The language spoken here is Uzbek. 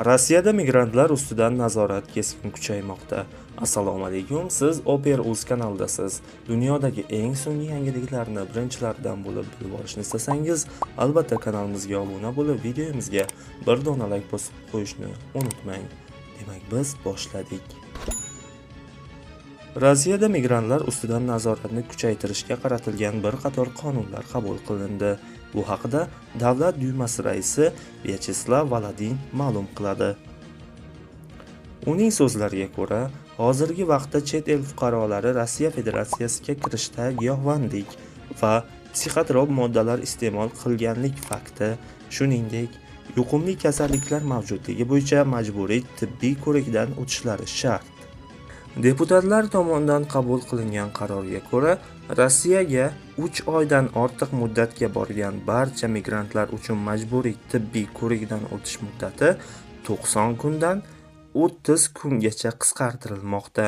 Rossiyada migrantlar ustidan nazorat keskin kuchaymoqda. Assalomu alaykum, siz Oper Uz kanalidasiz. Dunyodagi eng so'nggi yangiliklarni birinchilardan bo'lib bilib olishni istasangiz, albatta kanalimizga obuna bo'lib, videomizga bir dona like bosib qo'yishni unutmang. Demak, biz boshladik. Rossiyada migrantlar ustidan nazoratni kuchaytirishga qaratilgan bir qator qonunlar qabul qilindi. Bu haqida Davlat Dumasi raisi Vyacheslav Volodin ma'lum qiladi. Uning so'zlariga ko'ra, hozirgi vaqtda chet el fuqarolari Rossiya Federatsiyasiga kirishda giyohvandlik va psixotrop moddalar iste'mol qilganlik fakti, shuningdek, yuqumli kasalliklar mavjudligi bo'yicha majburiy tibbiy ko'rikdan o'tishlari shart. Deputatlar tomonidan qabul qilingan qarorga ko'ra, Rossiyaga 3 oydan ortiq muddatga borgan barcha migrantlar uchun majburiy tibbiy ko'rikdan o'tish muddati 90 kundan 30 kungacha qisqartirilmoqda.